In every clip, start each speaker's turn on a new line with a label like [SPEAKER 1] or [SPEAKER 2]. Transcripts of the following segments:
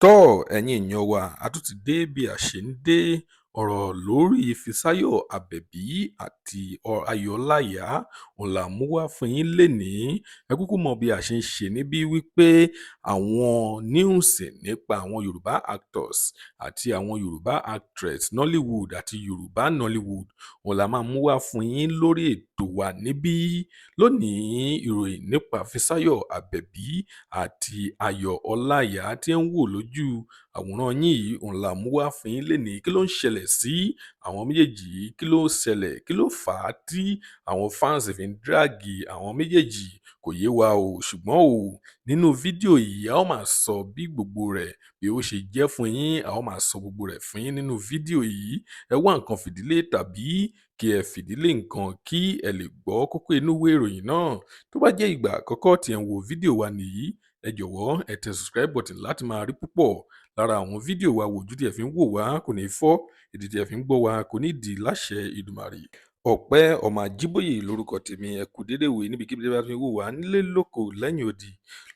[SPEAKER 1] Tọ́, ẹ̀yin èèyàn wa, a tún ti dé bí a ṣe ń dé. Ọ̀rọ̀ lórí Fisáyọ̀ Àbẹ̀bí àti Ayọ̀ Ọláìyá òun là mú wá fún yín lénìí. Ẹ kúkú mọ bí a ṣe ń ṣe níbí wípé àwọn news nípa àwọn Yorùbá actors àti àwọn Yorùbá actress, Nollywood àti Yorùbá Nollywood, òun la máa mú wá fún yín lórí ètò wa níbí. Lónìí, ìròyìn nípa Fisáyọ̀ Àbẹ̀bí àti Ayọ̀ Ọláìyá tí ẹ̀ ń wò lójú àwòrán yín yìí, òun la mú wá fún yín lénìí. Kí ló ń ṣẹlẹ̀ sí àwọn méjèèjì yìí? Kí ló ṣẹlẹ̀? Kí ló fà á tí àwọn fans fi ń drag àwọn méjèèjì? Kò yé wa o. Ṣùgbọ́n o, nínú fídíò yìí, a ó máa sọ bí gbogbo rẹ̀ bí ó ṣe jẹ́ fún yín. A ó máa sọ gbogbo rẹ̀ fún yín nínú fídíò yìí. Ẹ wá nǹkan fìdílé tàbí kí ẹ fìdílé nǹkan kí ẹ lè gbọ́ kókó inú ìwé ìròyìn náà. Tó bá jẹ́ ìgbà àkọ́kọ́ tí ẹ ń wo fídíò wa nìyí, ẹ jọ̀wọ́, ẹ tẹ subscribe button láti máa rí púpọ̀ lára àwọn fídíò wa wò. Ojú tí ẹ fi ń wò wá kò ní fọ́, etí tí ẹ fi ń gbọ́ wa kò ní di láṣẹ Èdùmàrè. Ọpẹ́ ọmọ Àjíbóyè lórúkọ tèmi. Ẹ kú dédé wòye níbikíbi tí ẹ bá fi ń wò wá nílé, lóko, lẹ́yìn odi.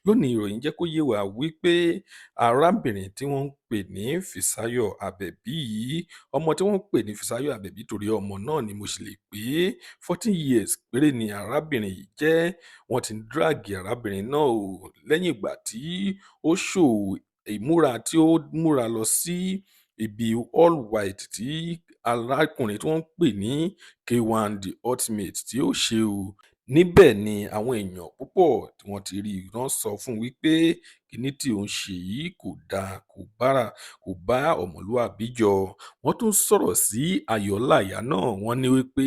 [SPEAKER 1] Lónìí, ìròyìn jẹ́ kó yé wa wípé arábìnrin tí wọ́n ń pè ní Fisáyọ̀ Àbẹ̀bí yìí, ọmọ tí wọ́n ń pè ní Fisáyọ̀ Àbẹ̀bí, torí ọmọ náà ni mo sì lè pè é, 14 years péré ni arábìnrin yìí jẹ́. Wọ́n ti ń drag arábìnrin náà o lẹ́yìn ìgbà tí ó show ìmúra tí ó múra lọ sí ibi all white tí arákùnrin tí wọ́n ń pè ní K1 The Ultimate tí ó ṣe o. Níbẹ̀ ni àwọn èèyàn púpọ̀ tí wọ́n ti rí i, wọ́n sọ fún un wípé kíní tí òun ṣe yìí kò dáa, kò bára, kò bá ọmọlúàbí jọ. Wọ́n tún sọ̀rọ̀ sí Ayọ̀ Ọláìyá náà. Wọ́n ní wípé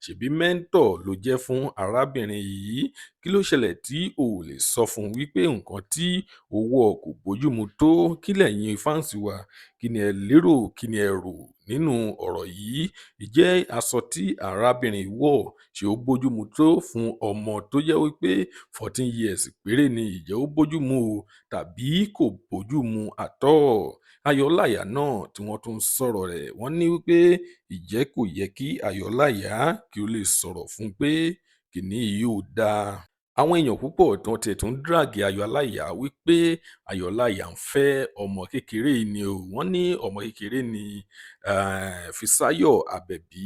[SPEAKER 1] ṣebí mentor ló jẹ́ fún arábìnrin yìí, kí ló ṣẹlẹ̀ tí o ò lè sọ fún un wípé nǹkan tí ó wọ̀ kò bójúmu tó? Kí lẹ̀yin fans wa, kí ni ẹ lérò? Kí ni ẹ rò nínú ọ̀rọ̀ yìí? Ìjẹ́ aṣọ tí arábìnrin wọ̀, ṣé ó bójúmu tó fún ọmọ tó jẹ́ wípé 14 years péré ni? Ìjẹ́ ó bójúmu o tàbí kò bójúmu àtọ́? Ayọ̀ Ọláìyá náà tí wọ́n tún sọ̀rọ̀ rẹ̀, wọ́n ní wípé ìjẹ́ kò yẹ kí Ayọ̀ Ọláìyá kí ó lè sọ̀rọ̀ fún un pé kíní yìí ò dáa? Àwọn èèyàn púpọ̀ tí wọ́n tiẹ̀ tún drag Ayọ̀ Ọláìyá wípé Ayọ̀ Ọláìyá ń fẹ́ ọmọ kékeré ni o. Wọ́n ní ọmọ kékeré ni Fisáyọ̀ Àbẹ̀bí.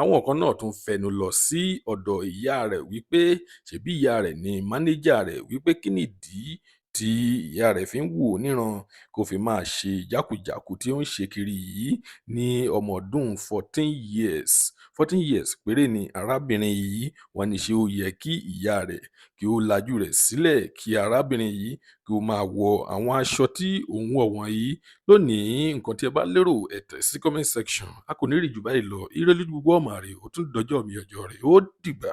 [SPEAKER 1] Àwọn kan náà tún fẹnu lọ sí ọ̀dọ̀ ìyá rẹ̀ wípé ṣebí ìyá rẹ̀ ní mánéjà rẹ̀, wípé kí nìdí tí ìyá rẹ̀ fi ń wò ó níran kó fi máa ṣe jákujàku tí ó ń ṣe kiri yìí ní ọmọ ọdún 14 years? 14 years péré ni arábìnrin yìí. Wọ́n ní ṣé ó yẹ kí ìyá rẹ̀ kí ó lajú rẹ̀ sílẹ̀ kí arábìnrin yìí kí ó máa wọ àwọn aṣọ tí òun wọ̀ wọ̀nyí lónìí? Nǹkan tí ẹ bá lérò, ẹ tẹ̀ sí comment section. A kò ní rí jù báyìí lọ. Ire lójú gbogbo ọmọ rẹ̀. Ó tún dọjọ́ mi, ọjọ́ rẹ̀ ó dìgbà.